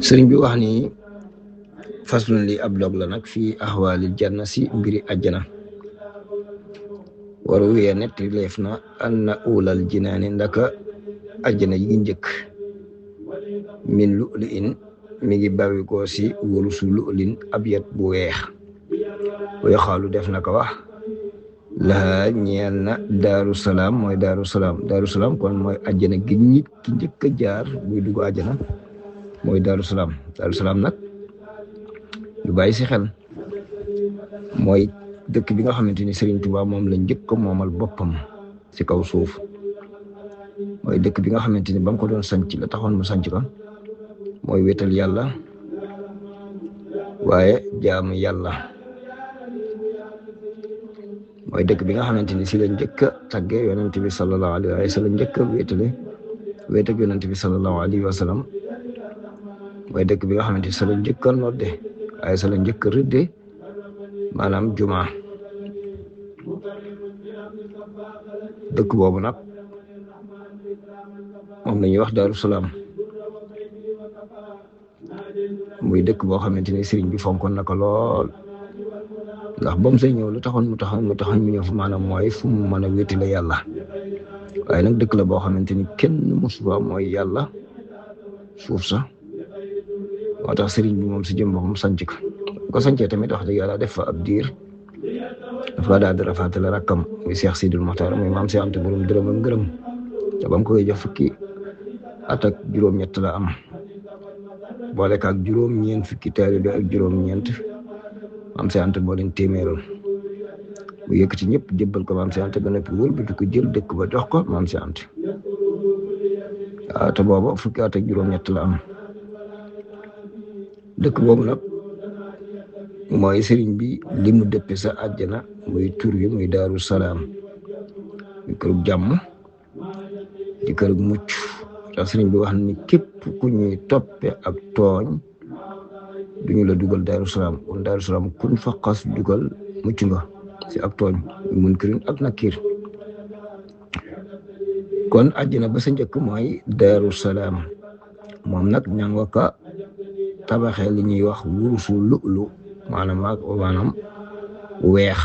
sëriñ bi wax ni faslun li ab dog la nag fii ahwaalil janna si mbiri àjjana waru wee netti leef na anna ulal jinaani ndaka àjjana yi njëkk min lu'li in mi ngi bawikoo si wurusu lu'lin abyad bu weex way xaalu def na ko wax laha ñeel na daaru salaam mooy daaru salaam kon mooy àjjana gi nit ki njëkk a jaar buy dugg àjjana mooy daaru salaam nag lu bàyyi si xel mooy dëkk bi nga xamante ni Serigne Touba moom la njëkk a moomal boppam ci kaw suuf mooy dëkk bi nga xamante ni ba mu ko doon sanc la taxoon mu sanc ko mooy wéetal yàlla waaye jaamu yàlla mooy dëkk bi nga xamante ni si la njëkk a tagge yonent bi sallallahu alayhi wa sallam njëkk a wéet ak yonent bi sallallahu alayhi wa sallam mooy dëkk bi nga xamante ni sa la njëkk a nodde waaye sa la njëkk a rëdde maanaam jumaa dëkk boobu nag moom la ñuy wax Daaru Salaam muy dëkk boo xamante ni sëriñ bi fonkoon na ko lool ndax ba mu say ñëw lu taxoon mu ñëw fa maanaam mooy fu mu mën a wéetale yàlla waaye nag dëkk la boo xamante ni kenn mosu fa mooy yàlla suuf sax moo tax sëriñ bi moom si jëm boppam sanc ko sancee tamit wax dëgg yàlla def fa ab diir dafa daal di rafaatale rakkam muy Cheikh Sidil Mokhtar muy maam si ante borom dërëm ak ngërëm te ba mu koy jox fukki at ak juróom-ñett la am boole ak juróom-ñeent fukki taalibe ak juróom-ñeent maam si ante boo leen téeméeroon bu yëkkati ñëpp jébbal ko maam si ante ba noppi wël bi di ko jël dëkk ba jox ko maam si ante waaw te booba fukki at ak juróom-ñett la am dëkk boobu nag mooy sëriñ bi li mu dëppe sa àjjana muy tur yi muy Daaru Salaam muy kërug jàmm di kërug mucc tax sëriñ bi wax ni képp ku ñuy toppe ak tooñ duñu la dugal Daaru Salaam kon Daaru Salaam kuñ fa xas dugal mucc nga si ak tooñ munkirin ak nakiir kon àjjana ba sa njëkk mooy Daaru Salaam moom nag ña nga ka tabaxee li ñuy wax wurusu lu'lu maanaam weex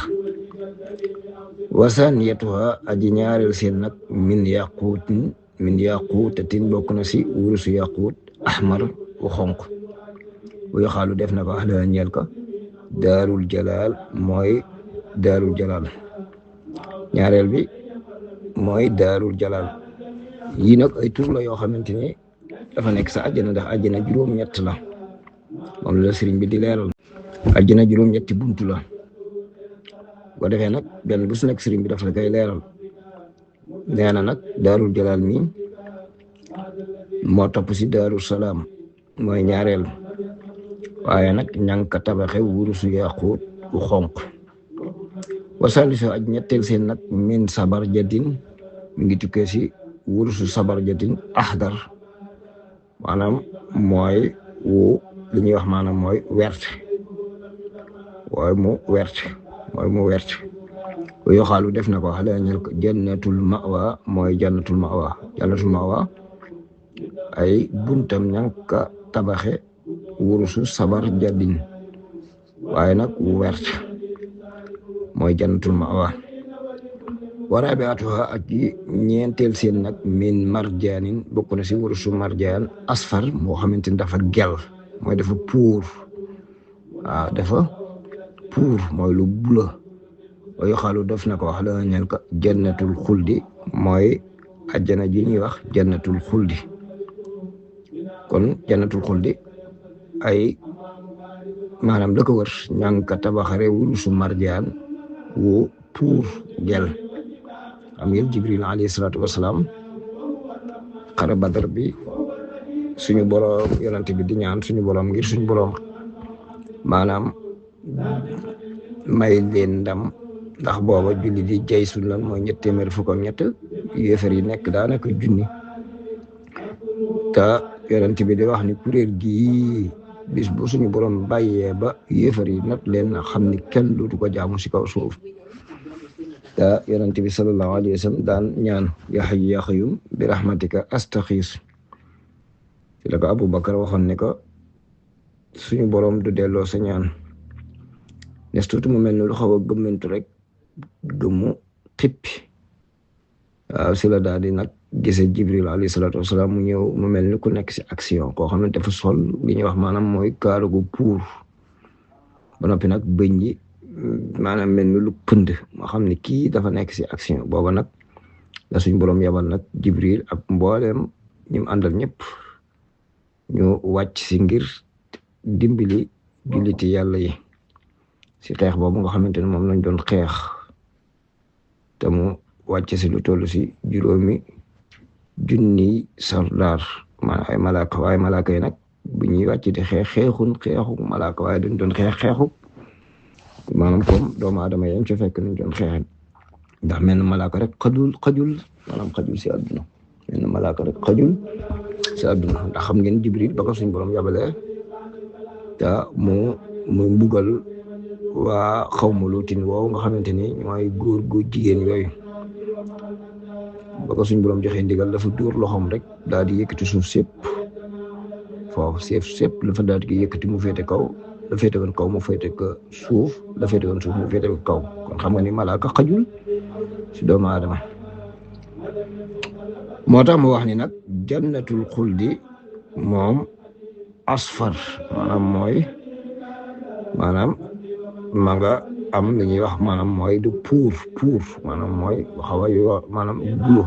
wasaniyatuha aji ñaareel seen nag min yaquutatin bokk na si wurusu yaquut ahmar u xonq bu yoxaalu def na ko ahla ñeel ko daarul jalaal mooy daarul jalaal ñaareel bi mooy daarul jalaal yii nag ay tur la yoo xamante ni dafa nekk sa àjjana ndax àjjana juróom-ñett la moom la sëriñ bi di leeral àjjana juróom-ñetti buntu la boo defee nag benn bu su nekk sëriñ bi dafa la koy leeral nee na nag daarul jalaal mi moo topp si Daaru Salaam mooy ñaareel waaye nag ñang ka tabaxe wurusu yaquut bu xonq wasaliso aj ñetteel seen nag min sabar jadin mi ngi tukkee si wurusu sabar jadin ahdar maanaam mooy wu li ñuy wax maanaam mooy werte mu werte bu yoxaalu def na ko xale ñel ko jannatul mawa ay buntam ñanka tabaxe wurusu sabar jadin waaye nag wu werte mooy jannatul mawa warabiatuha ak yi ñeenteel seen nag min marjaanin bokk na si wurusu marjaan asfar moo xamante ni dafa gel mooy dafa puur mooy lu bula waaye xaalu def na ko wax la ñeen ko jannatul xuldi mooy àjjana ji ñuy wax jannatul xuldi kon jannatul xuldi ay maanaam la ko wër ñang ka tabaxare wurusu marjaan wu puur gel am ngeen Jibril alayhi salaatu wasalaam xare Badar bi suñu boroom yonante bi di ñaan suñu boroom ngir suñu boroom maanaam may leen ndam ndax booba julli di jay suñ lan mooy 323 yéefar yi nekk daanaka junni te yonante bi di wax ni kuréel gii bis bu suñu boroom bàyyee ba yéefar yi not leen xam ni kenn dootu ko jaamu si kaw suuf te yonante bi sallallahu alayhi wa sallam daan ñaan ya hayyu ya qayyum bi rahmatika astaxiis ci la ko Abubakar waxoon ne ko suñu borom du delloo sa ñaan nes tuuti mu mel ni lu xaw a gëmmentu rek gëmmu xippi waaw si la daal di nag gise Jibril alayhi salaatu wasalaam mu ñëw mu mel ni ku nekk si action koo xam ne dafa sol li ñuy wax maanaam mooy kaarugu puur ba noppi nag bëñ ji maanaam mel ni lu pënd moo xam ne kii dafa nekk si action booba nag la suñ borom yabal nag Jibril ak mbooleem ñim àndal ñëpp ñu wàcc si ngir dimbali julliti yàlla yi si xeex boobu nga xamante ne moom lañ doon xeex te mu wàcc si lu toll si 5,000 soldaar maanaam ay malaaka waaye malaaka yi nag bu ñuy wàcc di xeexu malaaka waaye dañ doon xeexu maanaam comme doomu aadama yañ ci fekk nañ doon xeex ndax mel na malaaka rek xajul maanaam xajul si àdduna mel na malaaka rek xajul si àdduna ndax xam ngeen Jibril ba ko suñ borom yabalee te mu mbugal waa xawma luutin woow nga xamante ni mooy góor gu jigéen yooyu ba ko suñ borom joxe ndigal dafa dóor loxoom rek daal di yëkkati suuf sépp foofu sépp la fa daal di yëkkati mu féete kaw la féete woon kaw mu féete ko suuf la féete woon suuf mu féete ko kaw kon xam nga ni malaaka xajul si doomu aadama moo tax mu wax ni nag jannatul xuldi moom asfar maanaam ma nga am li ñuy wax maanaam mooy du puur maanaam mooy xaw a yoo maanaam bulo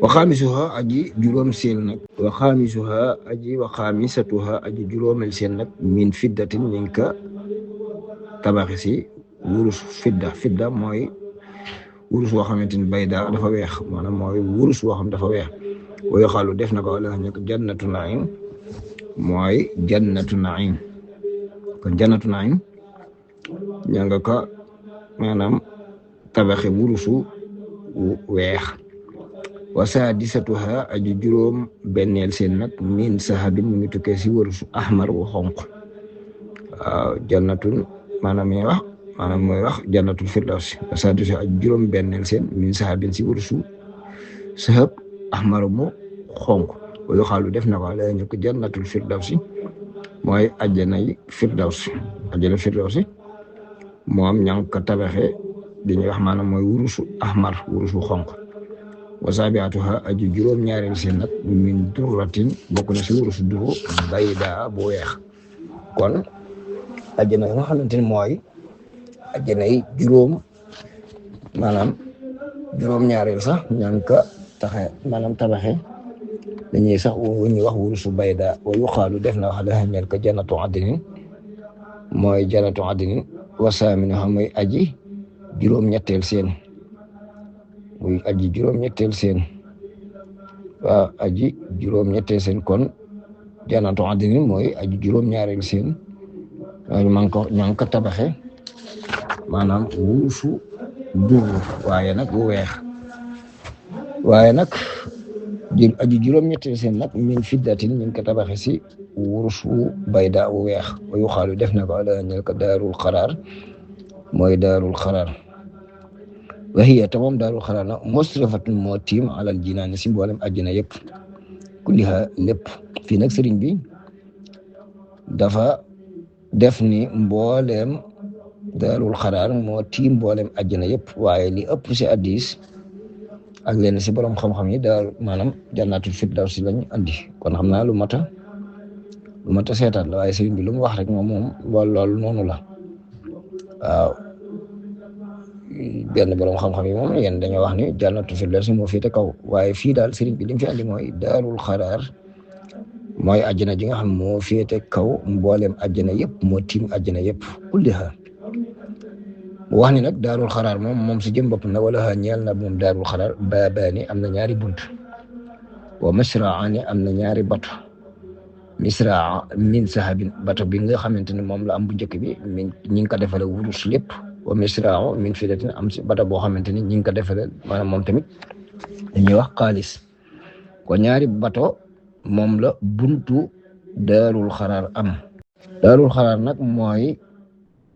wa xaamisuha aji juróom seen nag wa xaamisatuha aji juróomel seen nag min fiddatin ñu ka tabaxi si wurus fidda mooy wurus woo xamante ni bayda dafa weex maanaam mooy wurus woo xam dafa weex wayu xaalu def na ko wala nekk jannatu naim mooy jannatu naim kon jannatu naim ña nga ko maanaam tabaxe wurusu weex wa saadisatuha aji juróom benneel seen nag min sahabin mu ngi tukkee si wurusu ahmar wu xonq waaw jannatun maanaam mooy wax jannatul firdaws wa saadisatuha aji juróom benneel seen min sahabin si wurusu sahab ahmar mu xonq wayu xaalu def na ko la ñu ko jannatul firdawsi mooy ajjanay firdawsi moom ña ngi ko tabaxe di ñuy wax maanaam mooy wurusu ahmar wurusu xonq wa saabiatuha aji juróom ñaareel seen nag min durratin bokk na si wurusu duru bayda bu weex kon ajjana yi nga xamante ni mooy ajjana yi juróom ñaareel sax ña ngi ko tabaxe dañuy sax ñuy wax wurusu bayda wa yuqaalu def na wax la ñeel ko jannatu adnin mooy jannatu adnin wasaamina xam muy aji juróom-ñetteel seen kon jannatu adnin mooy aji juróom-ñaareel seen ña ngi ko tabaxe maanaam wurusu dur waaye nag bu weex aji juróom-ñetteel seen nag min fiddatin ñu ngi ko tabaxe si wurus wu bayda wu weex wa yuxaalu def na ko ala ñel ko daarul xaraar mooy daarul xaraar wa hiya te moom daarul xaraar nag musrafatun moo tiim alal jinaani si mboolem àjjana yëpp kulliha lépp fii nag sëriñ bi dafa def ni mbooleem daarul xaraar moo tiim mboolem àjjana yëpp waaye li ëpp si addis ak leen si borom xam-xam yi daal maanaam jannatul firdawsi lañ andi kon xam naa lu mata seetaat la waaye sëriñ bi lu mu wax rek moom loolu noonu la waaw benn borom xam-xam yi moom yéen dañoo wax ni jannatul firdawsi moo féete kaw waaye fii daal sëriñ bi li mu fi andi mooy daarul xaraar mooy àjjana ji nga xam moo féete kaw mboolem àjjana yëpp moo tiim àjjana yëpp kulliha mu wax ni nag daarul xaraar moom si jëm bopp na wala ñeel na moom daarul xaraar baabaani am na ñaari bunt wa misraani am na ñaari bato misraa min sahabin bato bi nga xamante ne moom la am bu njëkk bi ñi ngi ko defale wurus lépp wa misraa min fidatin am si bato boo xamante ni ñi ngi ko defale maanaam moom tamit dañuy wax xaalis ko ñaari bato moom la buntu daarul xaraar am daarul xaraar nag mooy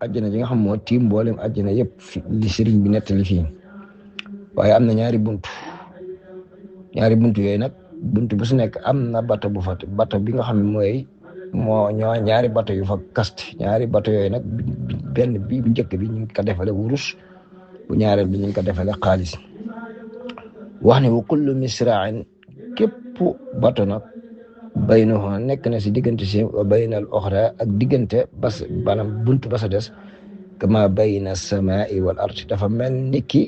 àjjana ji nga xam moo tiim mboolem àjjana yëpp li sëriñ bi nettali fii waaye am na ñaari buntu yooyu nag bunt bu su nekk am na bato bu fa bato bi nga xam ne moo ñaari bato yu fa kast ñaari bato yooyu nag benn bi bu njëkk bi ñu ngi ko defale wurus bu ñaareel bi ñu ngi ko defale xaalis wax ne wa kullu misra'in képp bato nag baynahu nekk na si diggante si wa baynal oxra ak diggante bas maanaam buntu ba sa des kama bayna samaa'i wal ard dafa mel ni ki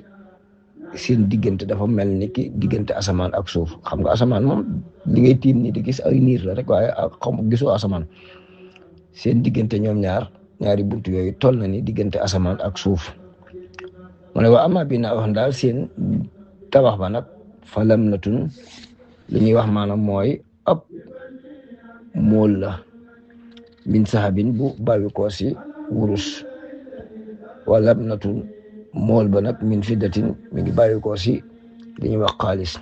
seen diggante dafa mel ni ki diggante asamaan ak suuf xam nga asamaan moom li ngay tiim ni di gis ay niir la rek waaye gisoo asamaan seen diggante ñoom ñaari buntu yooyu toll na ni diggante asamaan ak suuf mu ne wa ama bi naa wax daal seen tabax ba nag fa lam natun li ñuy wax maanaam mooy ab mool la min sahabin bu bàyyi ko si wurus wala natun mool ba nag min fiddatin mi ngi bàyyi ko si li ñuy wax xaalis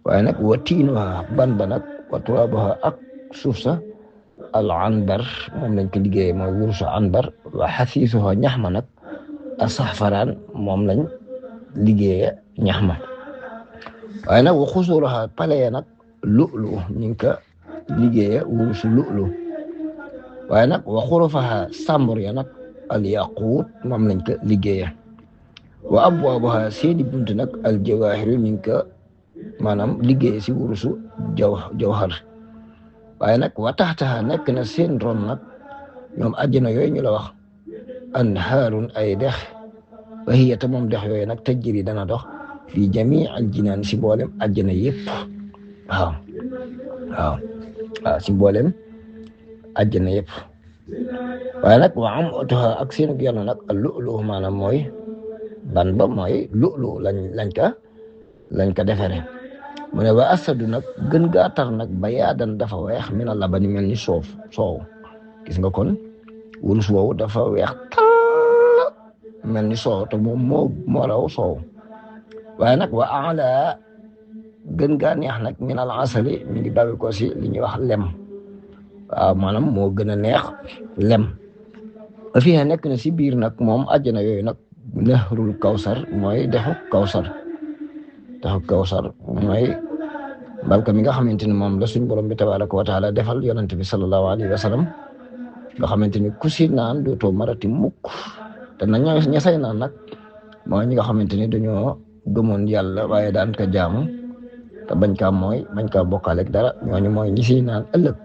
waaye nag wa tiinuha ban ba nag wa turabuha ak suuf sa al anbar moom lañ ko liggéeyee mooy wurusu anbar wa xasiisuha ñax ma nag a saxfaraan moom lañ liggéeyee ñax ma waaye nag wa xusuuraha pale nag lu'lu ñu ngi ko liggéeyee wurusu lu'lu waaye nag wa xurufaha sàmbur ya nag al yaquut moom lañ ko liggéeyee wa abwaabuha seeni bunt nag al jawaahiru ñu ngi ko maanaam liggéey si wurusu jawhar waaye nag wa taxtaha nekk na seen ron nag ñoom àjjana yooyu ñu la wax anhaarun ay dex wa hiya te moom dex yooyu nag tajri dana dox fi jamii al jinaan si mboolem àjjana yëpp waaw si mboolem àjjana yëpp waaye nag wa am otoha ak seen yàlla nag al lu'lu maanaam mooy ban ba mooy lu'lu lañ ko defere mu ne wa asadu nag gën gaa tar nag ba yaadan dafa weex mina labani mel ni soow gis nga kon wurus woowu dafa weex tàll mel ni soow te moom moo raw soow waaye nag wa ala gën gaa neex nag minal asali mi ngi bàyyi ko si li ñuy wax lem waaw maanaam moo gën a neex lem ba fii nekk na si biir nag moom àjjana yooyu nag nahrul kawsar mooy dexu kawsar mooy mbalka mi nga xamante ni moom la suñ borom bi tabaraka wa taala defal yonente bi sallallahu alayhi wa sallam nga xamante ni ku si naan dootoo marati mukk te na ña say naan nag mooy ñi nga xamante ni dañoo gëmoon yàlla waaye daan ko jaamu te bañ kaa bokkaaleeg dara ñooñu mooy ñi siy naan ëllëg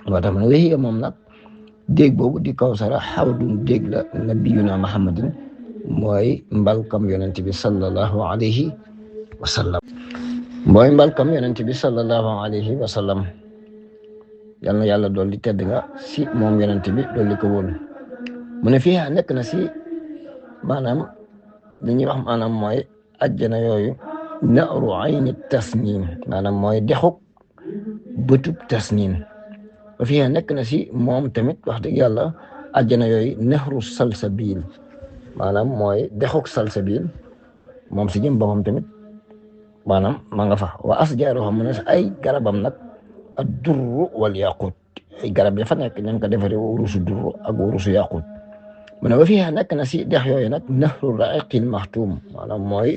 moo tax ne wéy moom nag déeg boobu di kawsara xawdun déeg la nabiyuna muhammadin mooy mbalkam yonente bi sallallahu alayhi wa sallam mooy mbalkam yonente bi sallallahu alayhi wa sallam yal na yàlla dolli tedd nga si moom yonente bi dolli ko woon mu ne fii nekk na si maanaam li ñuy wax maanaam mooy ajjana yooyu nahru ayni tasnim maanaam mooy dexuk bëtub tasnim ba fii nekk na si moom tamit wax dëgg yàlla ajjana yooyu nahru salsabil maanaam mooy dexuk salsabil moom si jëm boppam tamit maanaam ma nga fa wa asjaaruha mu ne ay garabam nag ad durru wal yaqut ay garab ya fa nekk ña ko defaree wurusu durru ak wurusu yaqut mu ne ba fii nekk na si dex yooyu nag nahru ra'iqil maxtuum maanaam mooy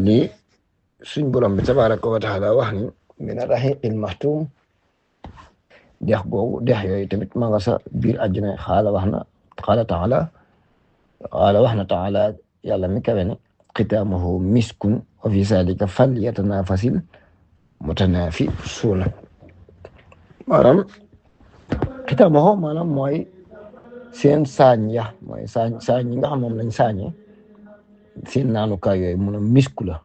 li suñ borom bi tabaraka wa taala wax ni min ra'iqil maxtuum dex googu dex yooyu tamit ma nga sa biir àjjana qaala wax na taala yàlla mi kawe ne xitaamuhu miskun wa fi zaalika falyatanafasil mutanafisuuna maanaam xitaamuhu maanaam mooy seen saañ ya mooy saañ yi nga xam moom lañ saañee seen naanukaay yooyu mu ne misku la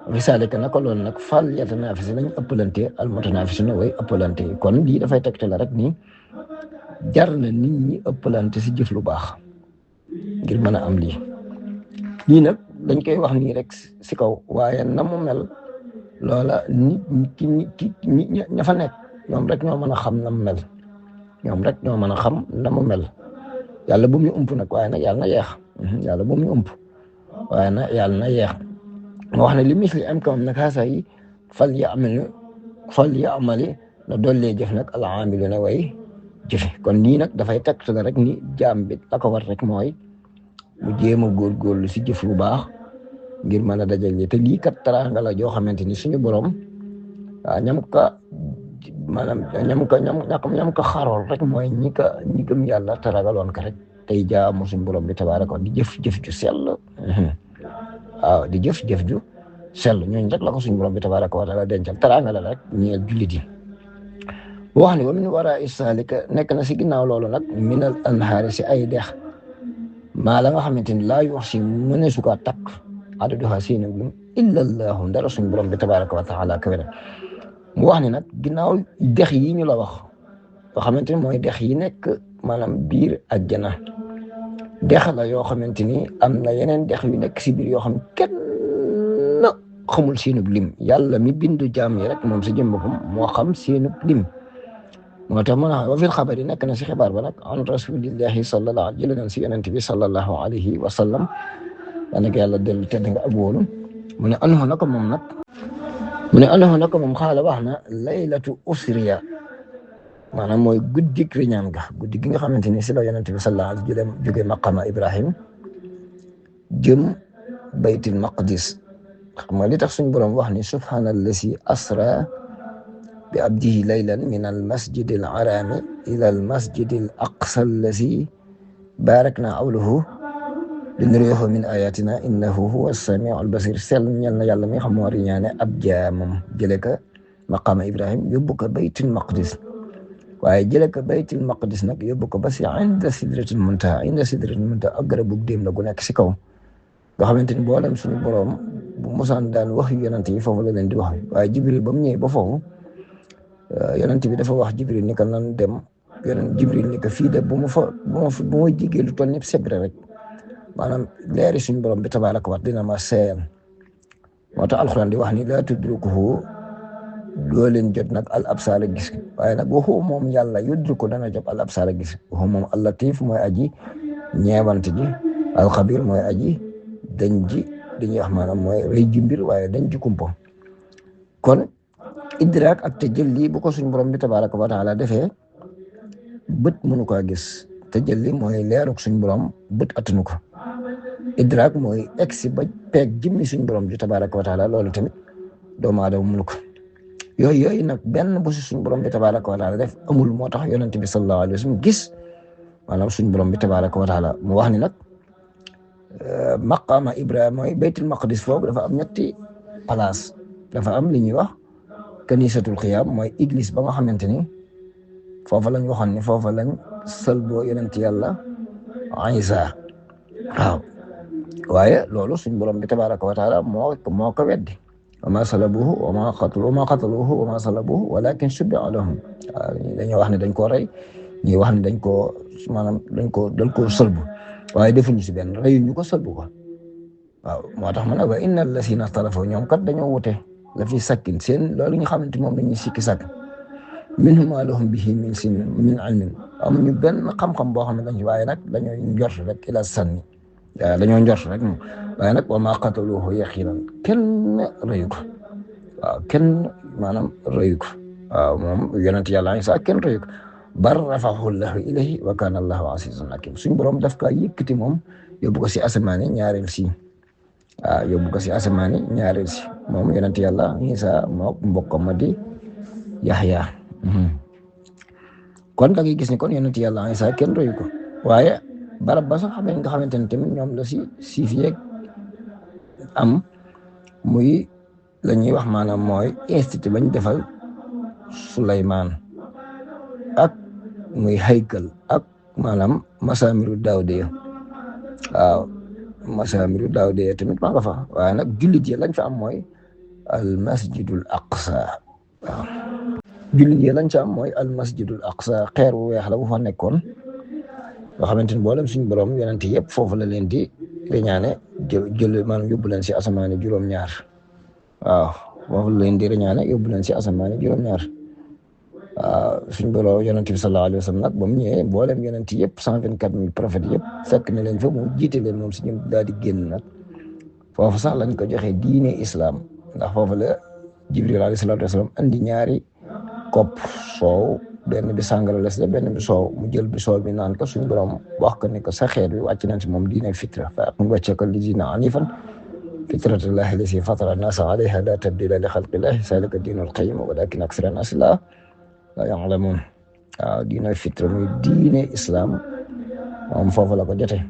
wa fi zaalika naka loolu nag falyatanafasil lañ ëppalante al mutanafisuuna way ëppalante kon lii dafay tegtal rek ni jar na nit ñi ëppalante si jëf lu baax ngir mën a am lii nag dañ koy wax nii rek si kaw waaye na mu mel loola nit ña fa nekk ñoom rek ñoo mën a xam na mu mel na mu mel yàlla bu mu ump nag waaye nag yàlla na yeex yàlla bu mu ump waaye nag yàlla na yeex moo wax ne li misli am kam nag xaasa yi fal ya amali na dollee jëf nag al aamilu na way jëfe kon lii nag dafay tegtal rek ni jaam bi la ko war rek mooy mu jéem a góorgóorlu si jëf lu baax ngir mën a dajale te lii kat teraanga la joo xamante ni suñu borom ñam ka maanaam ñam ka xarool rek mooy ñi gëm yàlla te ragaloon ko rek tey jaamu suñ borom bi tabaaraka wa di jëf ju sell waaw di jëf ju sell ñooñu rek la ko suñ borom bi tabaaraka wa taala dencal teraanga la rek ñeel jullit yi wax ni wa min waraa saalika nekk na si ginnaaw loolu nag minal anhaari si ay dex maa la nga xamante ni laa wax si mëne su kaa takk adaduha seeni lim illa allahu ndara suñ borom bi tabaaraka wa taala kawe na mu wax ni nag ginnaaw dex yi ñu la wax yoo xamante ni mooy dex yi nekk maanaam biir àjjana dex la yoo xamante ni am na yeneen dex yu nekk si biir yoo xam kenn xamul seenub lim yàlla mi bindu jaam yi rek moom si jëm boppam moo xam seenub lim moo tax mën a wa fil xabar yi nekk na si xibaar ba nag an rasulillahi sallallahu jële nañ si yonent bi sallallahu alayhi wa sallam daanaka yàlla dellu tedd nga ak wóolu mu ne anhu naka moom xaala wax na laylatu usriya maanaam mooy guddik riñaan ga guddi gi nga xamante ni si la yonent bi sallallahu alayhi wa sallam jóge maqama Ibrahim jëm baytil maqdis xam nga li tax suñ borom wax ni subhaanallazi asra bi abdihi laylan min al masjid al harami ila al masjid al aqsa allazi barakna hawlahu linuriyahu min ayatina innahu huwa as-sami'u al basir sell ñel na yàlla mi xam moo riñaane ab jaamam jële ko maqama Ibrahim yóbbu ko baytul maqdis waaye jële ko baytul maqdis nag yóbbu ko ba si inda sidratul muntaha ak garab bu déem la gu nekk si kaw nga xamante ni boo dem suñu borom bu mosaan daan wax yonent yi foofu la leen di wax waaye Jibril ba mu ñëwee ba foofu yonent bi dafa wax Jibril ni ko nan dem Jibril ni ko fii de bu ma jigee lu toll ni sebre rek maanaam leeri suñu borom bi tabaaraka wa dina ma seeyal moo tax alxuraan di wax ni laa tudrikuhu doo leen jot nag al absaar a gis waaye nag waxu moom yàlla yudriku dana jot al absaar a gis waxu moom al latif mooy aji ñeewante ji al xabir mooy aji dañ ji dañuy wax maanaam mooy rëy ji mbir waaye dañ ji kumpo kon idraak ak tajalli bu ko suñ borom bi tabaaraka wa taala defee bët mënu ko gis tajalli mooy leeruk suñ borom bët attanu ko idraak mooy egsi ba peeg jëmmi suñ borom bi tabaaraka wa taala loolu tamit doomu aadama mënu ko yooyu nag benn bu si suñ borom bi tabaaraka wa taala def amul moo tax yonent bi sallallahu alayhi wa sallam gis maanaam suñ borom bi tabaaraka wa taala mu wax ni nag maqama Ibrahima mooy baytul maqdis foofu dafa am ñetti place dafa am li ñuy wax kanisatul xiyaam mooy église ba nga xamante ni foofa lañ waxoon ni foofa lañ sëlboo yonent yàlla Isa waaw waaye loolu suñ borom bi tabaaraka wa taala moo ko weddi wa ma salabuhu wa ma qataluhu wa ma salabuhu walakin shubbiha lahum dañoo wax ne dañ koo rey ñuy wax ne dañ koo sëlbu waaye defuñu si benn reyuñu ko sëlbu ko waaw moo tax ma ne wa innal lazina ixtalafu ñoom kat dañoo wute la fi sakkin seen loolu nga xamante moom dañuy sikki sàkk minhum ma lahum bihi min ilmin amuñu benn xam-xam boo xam ne dañ ci waaye nag dañoo njort rek ila sanni waaw dañoo njort rek moom waaye nag wa ma qataluhu yaqinan kenn rëyu ko waaw kenn maanaam rëyu ko waaw moom yonent yàlla Isa kenn rëyu ko bar rafahu llahu ilayhi wa kana allahu azizun hakim suñ borom daf kaa yëkkati moom yóbbu ko si asamaani ñaareel si waaw yóbbu ko si asamaani ñaareel si moom yonent yàlla Isa moo mbokkam ma di Yaxya kon da ngay gis ni kon yonent yàlla Isa kenn royu ko waaye barab ba sax nga xamante ne tamit ñoom la si siif yeeg am muy la ñuy wax maanaam mooy institut bañ defal Suleymaan ak muy haykal ak maanaam masamiru Daawuda waaw masamiru Daawuda tamit maa nga fa waaye nag jullit yi lañ fa am mooy al masjidul aqsa waaw jullit yi lañ fa am mooy al masjidul aqsa xeer wu weex la bu fa nekkoon nga xamante ni boolem suñu borom yonent yëpp foofu la leen di reñaane jël maanaam yóbbu leen si asamaani juróom-ñaar waaw foofu la leen di reñaane yóbbu leen si asamaani juróom-ñaar waaw suñu borom yonent bi sallallahu alayhi wa sallam nag ba mu ñëwee boolem yonent yëpp 124 000 prophètes yëpp fekk na leen fa mu jiite leen moom si ñoom daal di génn nag foofu sax lañ ko joxe diine islam ndax foofu la Jibril alayhi salaatu wa salaam andi ñaari kopp soow benn bi sàngara les la benn bi soow mu jël bi soow bi naan ko suñu borom wax ko ni ko sa xeet bi wàcc nañ si moom diine fitra fa mu wàcce ko li diina anifan fitratallahi allati fatara an-nasa alayha la tabdila li xalqillahi zalika diinul qayyim walakin aksara an-naasi laa ya'lamuun. waaw diine fitra muy diine islam moom foofu la ko jotee.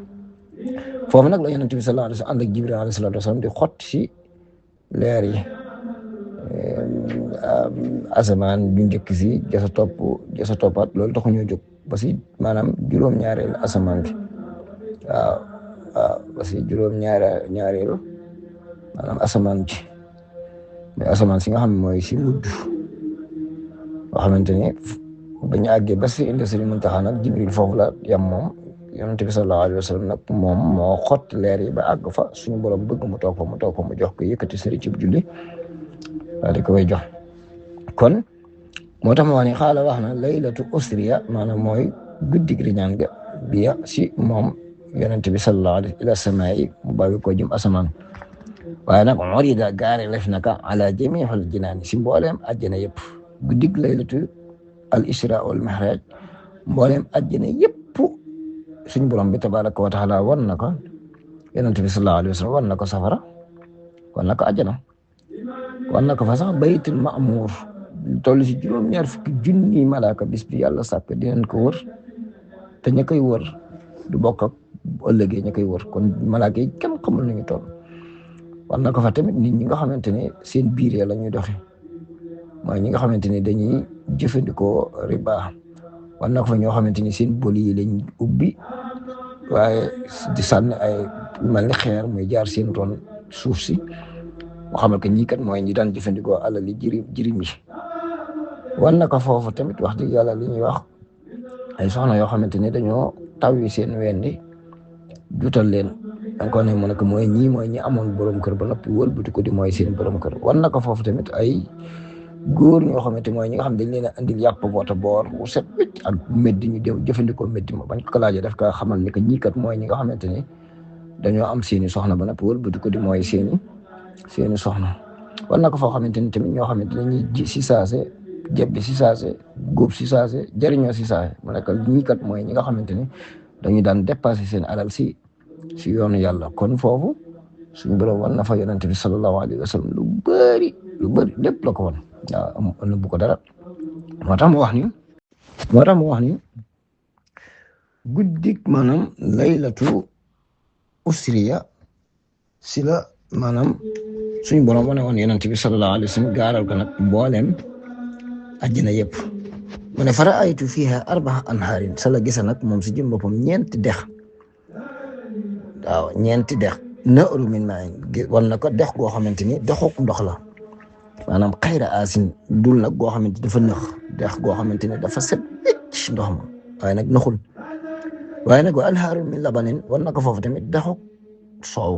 foofu nag la yonent bi sallallahu alayhi wa sallam ànd ak Jibril alayhi salaatu wa salaam di xott si leer yi asamaan bu njëkk si jasa toppaat loolu taxu ñoo jóg ba si maanaam juróom-ñaareelu asamaan bi waaw ba si juróom-ñaareelu maanaam asamaan ji mais asamaan si nga xam ne mooy si mujj nga xamante ni ba ñu àggee ba si indi Sëriñ Muntaxa nag Jibril foofu la yam moom yonent bi sallallahu alayhi wa sallam nag moom moo xott leer yi ba àgg fa suñu borom bëgg mu toog fa mu jox ko yëkkati sëriñ ci julli daal di ko koy jox. kon moo tax ma wax ni xaala wax na laylatu usriya maanaam mooy guddig riñaan ga biya si moom yonent bi sallallahu alayhi ila samaa'i mu bàyyi ko jëm asamaan waaye nag urida gaare lef naka ala jamiihil jinaan si mbooleem àjjana yëpp guddig laylatu al isra wal mihraj mbooleem àjjana yëpp suñu borom bi tabaraka wa taala wan na ko yonent bi sallallahu alayhi wa sallam wan na ko safara wan na ko àjjana wan na ko fa sax baytul ma'mur toll si juróom-ñaar fukki junni malaaka bis bi yàlla sàkk dinañ ko wër te ña koy wër du bokk ak ëllëgee ña koy wër kon malaaka yi kenn xamul nañu toll wan na ko fa tamit nit ñi nga xamante ne seen biir la ñuy doxe mooy ñi nga xamante ne dañuy jëfandikoo riba wan na ko fa ñoo xamante ni seen bol yi lañ ubbi waaye di sànni ay mel ni xeer muy jaar seen ron suuf si mu xamal ko ñii kat mooy ñi daan jëfandikoo alali jirim yi wan na ko foofu tamit wax dëgg yàlla li ñuy wax ay soxna yoo xamante ni dañoo taw yi seen wendi jutal leen encore ne mu ne ko mooy ñi amoon borom kër ba noppi wëlbati ko di mooy seen borom kër wan na ko foofu tamit ay góor ñoo xamante mooy ñi nga xam dañ leen a andil yàpp boota boor bu set wécc ak meddi ñu jëfandikoo meddi ma bañ ko laajee daf ka xamal ni que ñii kat mooy ñi nga xamante ni dañoo am seeni soxna ba noppi wëlbati ko di mooy seeni soxna wan na ko foo xamante ni tamit ñoo xamante dañuy ji si saase jebbi si saase góob si saase jëriñoo si saase mu nekk ñii kat mooy ñi nga xamante ni dañuy daan dépassé seen alal si yoonu yàlla kon foofu suñu borom wan na fa yonent bi sallallahu alayhi wa sallam lu bëri lépp la ko wan waaw am bu ko dara moo tax mu wax ni guddik maanaam laylatu usriya si la maanaam suñu borom wane woon yonent bi sallallahu alayhi wa sallam gaaral ko nag mbooleem àjjana yëpp mu ne fara aytu fiha arbaa anhaarin sa la gisa nag moom si jëm boppam ñeenti dex nahru min maa'in wan na ko dex goo xamante ni dexuk ndox la maanaam xayra asin dul nag goo xamante dafa nëx dex goo xamante ne dafa set wécc ndox ma waaye nag nëxul waaye nag wa anhaarun min labanin wan na ko foofu tamit dexuk soow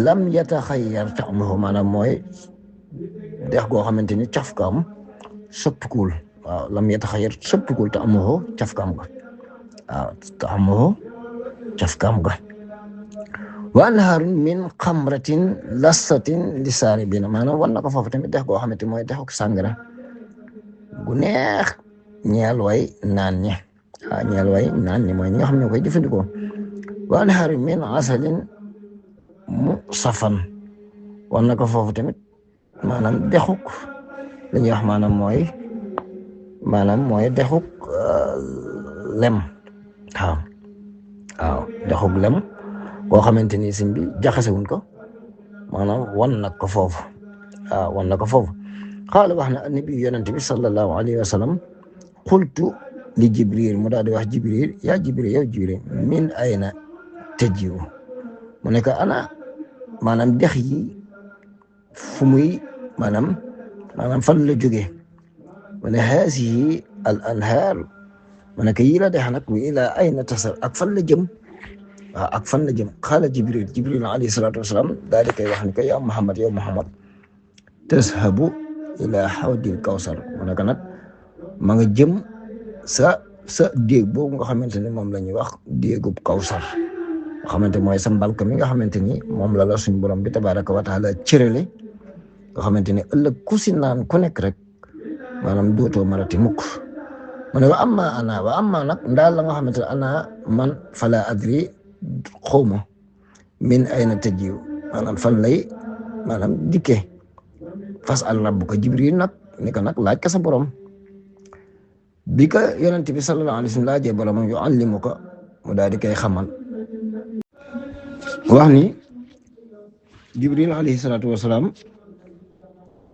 lam yataxayyar ta'muhu maanaam mooy dex goo xamante ni cafkaam soppikuwul waaw lam yataxayyar soppikuwul ta'muhu cafkaam ga waaw ta'muhu cafkaam ga wa anhaarun min xamratin lassatin lisaaribiina maanaam wan na ko foofu tamit dex goo xamante mooy dexuk sàngara gu neex ñeel way naan ñi mooy ñi nga xam ne koy jëfandikoo wa anhaarun min asalin musafan wan na ko foofu tamit maanaam dexuk li ñuy wax maanaam mooy dexuk lem waaw dexuk lem boo xamante ni sëñ bi jaxasewuñ ko maanaam wan na ko foofu xaala wax na annabi yonent bi sallallahu alayhi wa sallam qultu li jibril mu daal di wax jibril yaa jibril yow jibril min ayna tajiu mu ne ko ana maanaam dex yi fu muy maanaam fan la jógee mu ne haasihi al anhaar mu ne ko yii la dex nag wa ila ayna tasar ak fan la jëm xaala jibril alayhi salaatu wasalaam daal di koy wax ni ko yow Muhammad tazhabu ila xawdil kawsar mu ne ko nag ma nga jëm sa déeg boobu nga xamante ni moom la ñuy wax déegub kawsar nga xamante mooy sa mbalka mi nga xamante ni moom la suñu borom bi tabaraka wa taala cërale nga xamante ni ëllëg ku si naan ku nekk rek maanaam dootoo marati mukk mu ne wa amma nag ndaal la nga xamante ne ana man fala adri xawma min ayna tajiw maanaam fan lay maanaam dikkee fas al rabbuka Jibril nag ni ko nag laaj ka sa borom bi ka yonent bi sallallahu alayhi wa sallam laajee borom yu allimuka mu daal di koy xamal wax ni Jibril alayhi salaatu wasalaam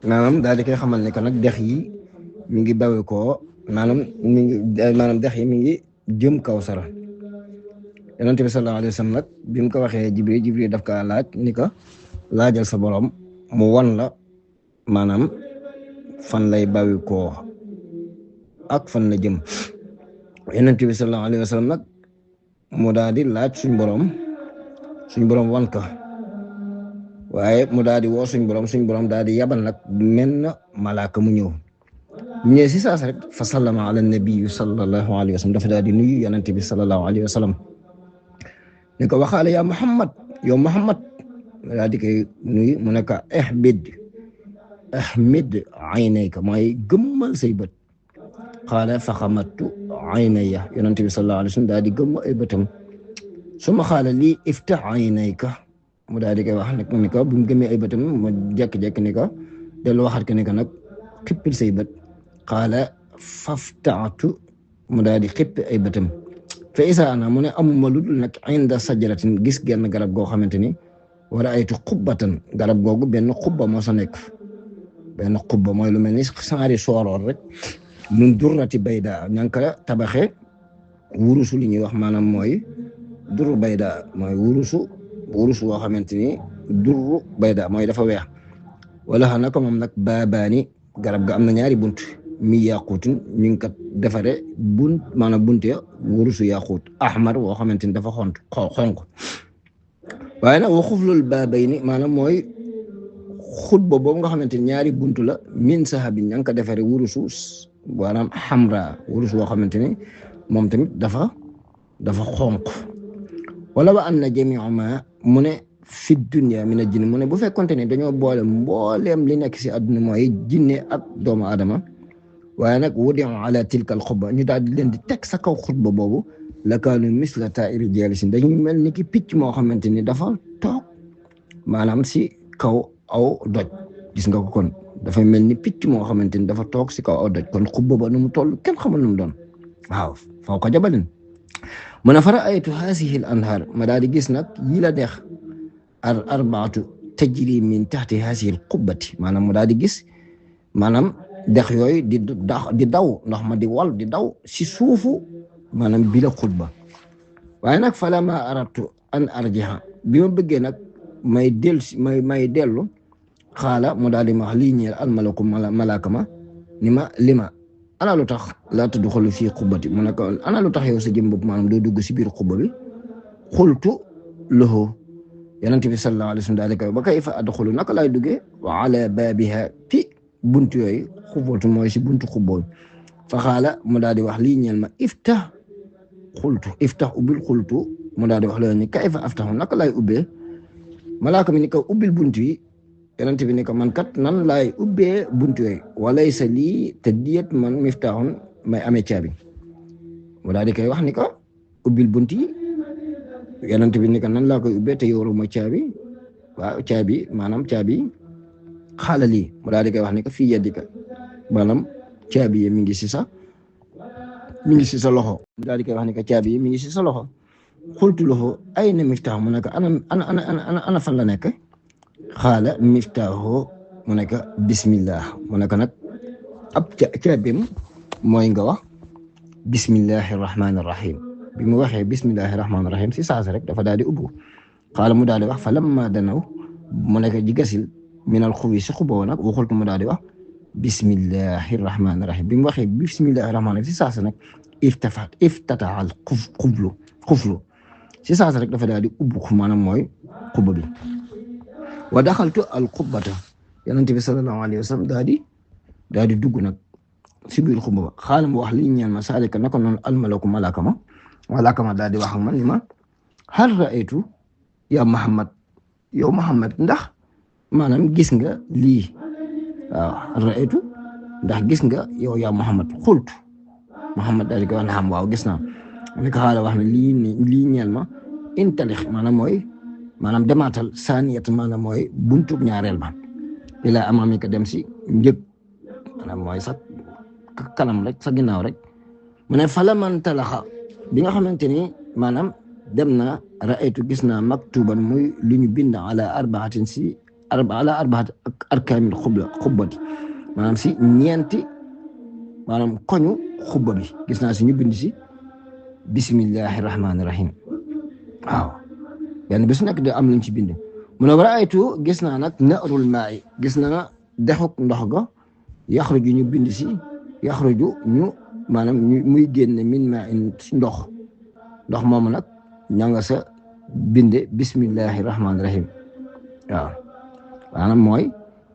maanaam daal di koy xamal ni ko nag dex yi mi ngi bawe koo maanaam dex yi mi ngi jëm Kawsara yonent bi sallallahu alayhi wa sallam nag bi mu ko waxee Jibril daf kaa laaj ni ko laajal sa borom mu wan la maanaam fan lay bawi koo ak fan la jëm yonent bi sallallahu alayhi wa sallam nag mu daal di laaj suñ borom wan ko waaye mu daal di woo suñ borom daal di yabal nag mel na malaaka mu ñëw ñëwee si saas rek fa sallama ala nabi sallallahu alayhi wa sallam dafa daal di nuyu yonent bi sallallahu alayhi wa sallam ne ko waxaale yaa Muhammad yow Muhammad daal di koy nuyu mu ne ko ahmid aynayka mooy gëmmal say bët qaala fa xamattu aynaya yonent bi sallallahu alayhi wa sallam daal di gëmm ay bëtam suma xaala lii iftah aynayka mu daal di koy wax nag ni ko bu mu gëmee ay bëtam mu jekk-jekk ni ko dellu waxat ko ni ko nag xippil say bët qaala faftaatu mu daal di xippi ay bëtam fa isa ana mu ne amuma lu dul nag inda sajaratin gis genn garab goo xamante ni wala aytu xubbatan garab googu benn xubba moo sa nekk benn xubba mooy lu mel ni saari sooroor rek mun durrati bayda ña ngi ko tabaxee wurusu li ñuy wax maanaam mooy durru bayda mooy wurusu woo xamante ni durru bayda mooy dafa weex wala xana ko moom nag baabaani garab ga am na ñaari bunt mi yaaquutun ñu ngi ko defaree maanaam bunte wurusu yaaquut ahmar woo xamante ni dafa xonq waaye nag wa xuflul baabayni maanaam mooy xutba boobu nga xamante ni ñaari buntu la min sahabin ña ngi ko defaree wurusu maanaam xamra wurus woo xamante ni moom tamit dafa xonq wala wa anna jami'a ma mu ne fi dunya min al-jinn mu ne bu fekkonte ne dañoo boole mbooleem li nekk si àdduna mooy jinne ak doomu aadama waaye nag wudi'u ala tilka al-xubba ñu daal di leen di teg sa kaw xutba boobu la kaanu misla ta'iri jaalisin dañuy mel ni ki picc moo xamante ni dafa toog maanaam si kaw aw doj gis nga ko kon dafay mel ni picc moo xamante ni dafa toog si kaw aw doj kon xubba ba nu mu toll kenn xamul nu mu doon waaw foo ko jabalin mu ne fara aytu haasihi al-anhaar ma daal di gis nag yi la dex arbaatu tajri min taxti haasihi al-qubbati maanaam mu daal di gis maanaam dex yooyu di daw ndox ma di wal di daw si suufu maanaam bi la xutba waaye nag falama aradtu an arjiha bi ma bëggee nag may dellu xaala mu daal di ma wax lii ñeel almalaku malaaka ma ni ma lima ana lu tax laa tadxulu fii xubbati mu ne ko ana lu tax yow sa jëm bopp maanaam doo dugg si biir xubba bi xultu lahu yonent bi sallallahu alayhi wa sallam daal di koy ba kayfa adxulu naka laay duggee wa ala baabiha fi buntu yooyu xubbatu mooy si buntu xubboon fa xaala mu daal di wax lii ñeel ma iftah ubbil xultu mu daal di wax loolu ni kayfa aftahu naka laay ubbee malaaka mi ni ko ubbil buntu yi yonent bi ni ko man kat nan laay ubbee buntu yooyu walaysa lii te diyet man miftaaxun may amee caabi mu daal di koy wax ni ko ubbil buntu yi yonent bi ni ko nan laa koy ubbee te yoruma caabi waaw caabi maanaam caabi xaala lii mu daal di koy wax ni ko fii yadika maanaam caabi yi mi ngi si sa loxo mu daal di koy wax ni ko caabi yi mi ngi si sa loxo xultu lahu ayna miftaax mu ne ko ana fan la nekk xaala miftaaxu mu ne ko bismillah mu ne ko nag ab caabim mooy nga wax bismillahi rahmaani rahim bi mu waxee bismillahi rahmaani rahim si saasa rek dafa daal di ubbu xaala mu daal di wax fa lamma danaw mu ne ko jigasil minal xubi si xuboo nag waxultu mu daal di wax bismillahi rahmaani rahim bi mu waxee bismillahi rahmaani rahim si saasa nag iftataha al xuflu si saasa rek dafa daal di ubbu maanaam mooy xubba bi wa daxaltu al xubbata yonent bi sallallahu alayhi wa sallam daal di dugg nag si biir xubba ba xaalam wax li ñaan ma saalika naka noonu almalaku malaaka ma daal di wax ak man ni ma hal raaytu ya Muhammad yow Muhammad ndax maanaam gis nga lii waaw hal raaytu ndax gis nga yow ya Muhammad xultu Muhammad daal di ko wax naam waaw gis naa ne ko xaala wax ne lii ñeel ma intalix maanaam mooy maanaam demaatal saaniyat maanaam mooy buntub ñaareel ba ilaa amaamika dem si njëg maanaam mooy sa kanam rek sa ginnaaw rek mu ne fala man talaxa bi nga xamante ni maanaam dem na raaytu gis naa maktuban muy li ñu bind ala arbaatin si ala arbaat arkaamil xubbati maanaam si ñeenti maanaam koñu xubba bi gis naa si ñu bind si bismillahi rahmaani rahim waaw benn bis nekk de am luñ ci bind mu ne raaytu gis naa nag naarul maay gis naa dexuk ndox ga yaxruju ñu bind si yaxruju ñu maanaam muy génne min maa in si ndox moomu nag ña nga sa binde bismillahi rahmaani rahim waaw maanaam mooy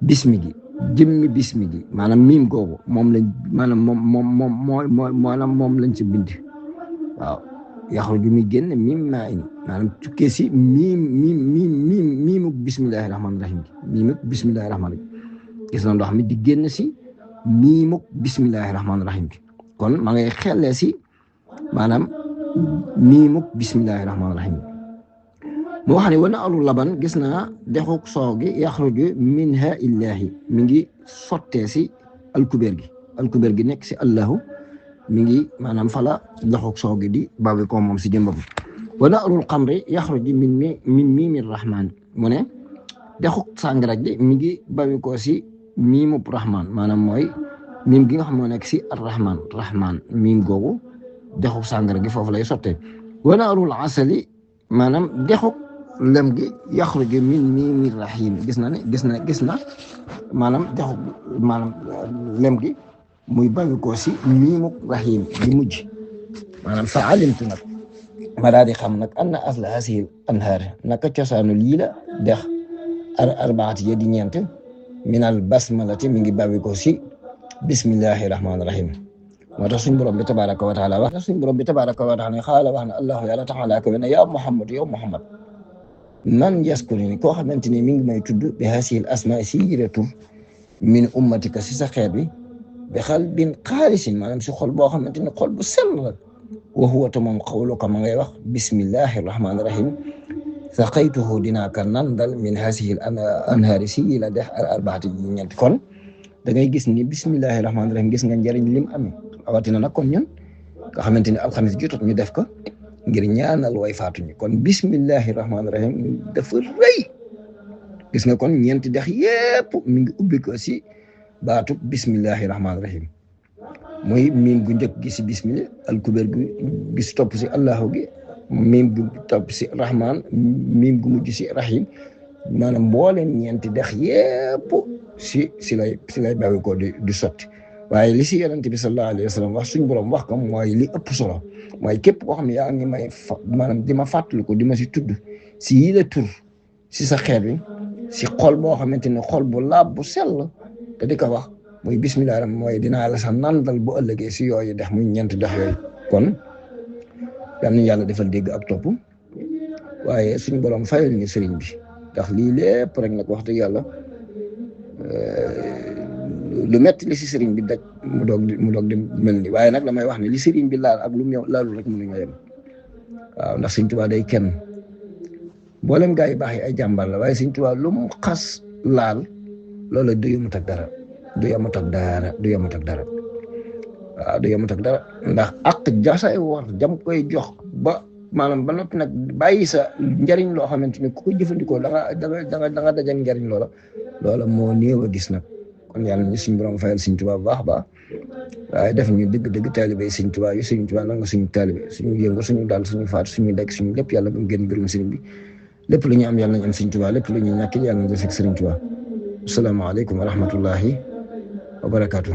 bismi gi jëmmi bismi gi maanaam miim googu moom lañ maanaam moom lañ ci bind waaw yaxruju muy génne min maa in maanaam tukkee si miimuk bismillahi rahmaani rahim gi miimuk bismillahi rahmaani rahim gis na ndox mi di génn si miimuk bismillahi rahmaani rahim gi kon ma ngay xellee si maanaam miimuk bismillahi rahmaani rahim moo xam ne wana alu laban gis naa dexuk soow gi yaxruju minha illahi mi ngi sottee si alkubeer gi nekk si allahu mi ngi maanaam fala dexuk soow gi di bawi ko moom si jëmbam wana alul xamri yaxruju min miimi rahman mu ne dexuk sàngara gi mi ngi bawi ko si miimub rahman maanaam mooy miim gi nga xam moo nekk si rahman miim googu dexuk sàngara gi foofu lay sottee wana alul asali maanaam dexuk lem gi yaxruju min miimi rahim gis na maanaam dexuk maanaam lem gi muy bawi ko si miimu rahim di mujj maanaam fa alimtu nag ma daal di xam nag anna asla hasihi anhaar naka cosaanu lii la dex arbaati ya di ñeent minal basmalati mi ngi bawi ko si bismillahi rahmaani rahim moo tax suñ borom bi tabaraka wa taala wax xaala wax na allahu yàlla taala ko ne yaa Muhammad yow Muhammad man yaskuru ni koo xamante ni mi ngi may tudd bi hasil asma si yire tur min ummatika si sa xeet bi bi xalbin xaalisin maanaam si xol boo xamante ni xol bu sell la wa huwa ta moom xawluka ma ngay wax bismillahi rahmaani rahim saqaytuhu dinaa ka nandal min hasihi anhaari si yi la dex arbaati yi ñeent kon da ngay gis ni bismillahi rahmaani rahim gis nga njëriñ lim amee rawatina nag kon ñun nga xamante ni alxamis jotut ñu def ko ngir ñaanal way faatuñu kon bismillahi rahmaani rahim dafa rëy gis nga kon ñeenti dex yépp mi ngi ubbi ko si baatu bismillahi rahmaani rahim muy miim gu njëkk gi si bismillah alkubeer gi si topp si allahu gi miim gu topp si rahman miim gu mujj si rahim maanaam mbooleem ñeenti dex yépp si lay bawi ko di sotti waaye li si yonent bi sallallahu alayhi wa sallam wax suñ borom wax ko mooy li ëpp solo mooy képp koo xam ne yaa ngi may maanaam di ma fàttaliku di ma si tudd si yi la tur si sa xeet bi si xol boo xamante ne xol bu laab bu sell te di ko wax muy bismillah ram mooy dinaa la sax nandal bu ëllëgee si yooyu dex muy ñeenti dex yooyu kon yal nañu yàlla defal dégg ak topp waaye suñ borom fayal ñu sëriñ bi ndax lii lépp rek nag wax dëgg yàlla lu metti li si sëriñ bi daj mu doog di mel ni waaye nag damay wax ne li sëriñ bi laal ak lu mu laalul rek mënuñoo yem waaw ndax Sëriñ Tuubaa day kenn mboolem gaa yi baax yi ay jàmbar la waaye Sëriñ Tuubaa lu mu xas laal loola du yemut ak dara waaw du yemut ak dara ndax ak jasay war jam koy jox ba maanaam ba noppi nag bàyyi sa njariñ loo xamante ni ku ko jëfandikoo da nga dajal njariñ loola moo néew a gis nag kon yàlla ñu suñu borom fayal Sëriñ Tuubaa bu baax a baax waaye def ñu dëgg taalibe Sëriñ Tuubaa yu Sëriñ Tuubaa nanga suñu taalibe suñu yëngu suñu daal suñu faatu suñu dekk suñu lépp yàlla ba mu gën mbirum sëriñ bi lépp lu ñu am yàlla nañ am Sëriñ Tuubaa lépp lu ñu ñàkk yàlla nañ def ak Sëriñ Tuubaa asalaamaaleykum wa rahmatullahi wa barakaatu.